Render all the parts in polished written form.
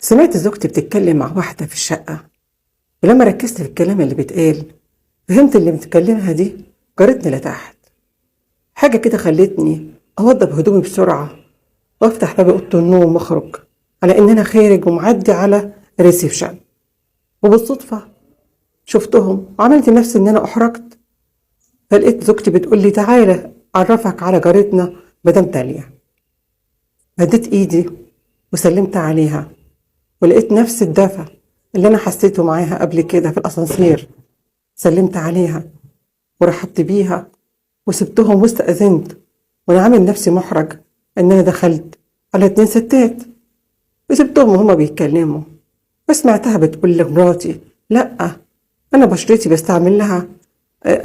سمعت زوجتي بتتكلم مع واحدة في الشقة، ولما ركزت في الكلام اللي بيتقال فهمت اللي بتكلمها دي جارتنا لتحت. حاجة كده خلتني أوضب هدومي بسرعة وأفتح باب أوضة النوم وأخرج على إن أنا خارج ومعدي على ال reception، وبالصدفة شفتهم وعملت نفسي إن أنا أحرجت. فلقيت زوجتي بتقول لي تعالى أعرفك على جارتنا مدام داليا. مديت إيدي وسلمت عليها، ولقيت نفس الدفى اللي أنا حسيته معاها قبل كده في الأسانسير. سلمت عليها ورحبت بيها وسبتهم واستأذنت، وأنا عامل نفسي محرج إن أنا دخلت على 2 ستات، وسبتهم وهما بيتكلموا. وسمعتها بتقول لمراتي لأ أنا بشرتي بستعمل لها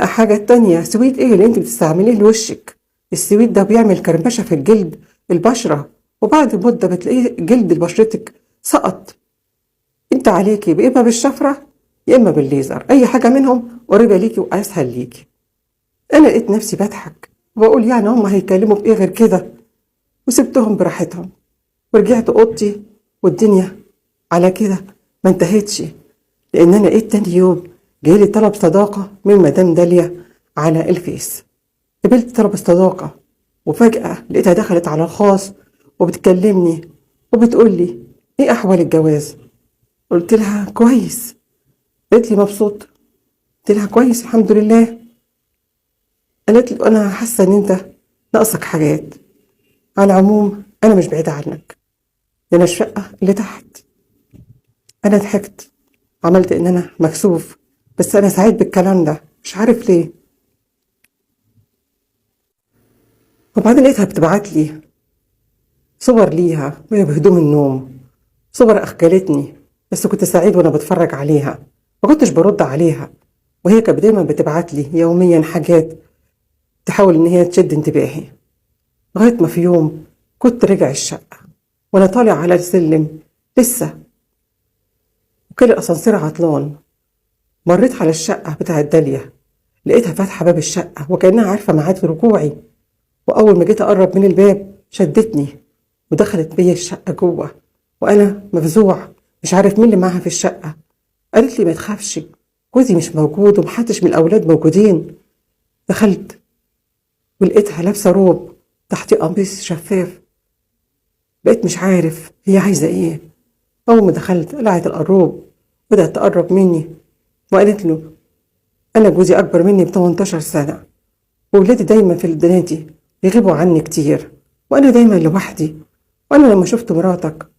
حاجة تانية، سويت إيه اللي أنت بتستعمليه لوشك؟ السويت ده بيعمل كرمشة في الجلد البشرة، وبعد مدة بتلاقيه جلد بشرتك سقط. أنت عليكي يا إما بالشفرة يا إما بالليزر، أي حاجة منهم قريبة ليكي وأسهل ليكي. أنا لقيت نفسي بضحك وبقول يعني هم هيكلموا بإيه غير كده، وسبتهم براحتهم ورجعت أوضتي. والدنيا على كده ما انتهتش، لأن أنا لقيت تاني يوم جايلي طلب صداقة من مدام داليا على الفيس. قبلت طلب الصداقة، وفجأة لقيتها دخلت على الخاص وبتكلمني وبتقول لي إيه أحوال الجواز؟ قلت لها كويس. قالت لي مبسوط؟ قلت لها كويس الحمد لله. قالت لي أنا حاسة إن أنت ناقصك حاجات، على العموم أنا مش بعيدة عنك، ده أنا الشقة اللي تحت. أنا ضحكت، عملت إن أنا مكسوف، بس أنا سعيد بالكلام ده مش عارف ليه. وبعدين لقيتها بتبعت لي صور ليها وهي بهدوم النوم، صور أخجلتني، بس كنت سعيد وأنا بتفرج عليها، ما كنتش برد عليها. وهي كانت دايما بتبعت لي يوميا حاجات تحاول إن هي تشد انتباهي، لغاية ما في يوم كنت راجع الشقة وأنا طالع على السلم لسه وكل الأسانسير عطلان، مريت على الشقة بتاعت داليا، لقيتها فاتحة باب الشقة وكأنها عارفة ميعاد رجوعي. وأول ما جيت أقرب من الباب شدتني ودخلت بيا الشقة جوه، وأنا مفزوع مش عارف مين اللي معاها في الشقة. قالت لي ما تخافش، جوزي مش موجود ومحدش من الأولاد موجودين. دخلت ولقيتها لابسة روب تحت قميص شفاف، بقيت مش عارف هي عايزة إيه. أول ما دخلت قلعت القروب بدأت تقرب مني وقالت له أنا جوزي أكبر مني ب18 سنة، وولادي دايما في النادي بيغيبوا عني كتير، وأنا دايما لوحدي، وأنا لما شفت مراتك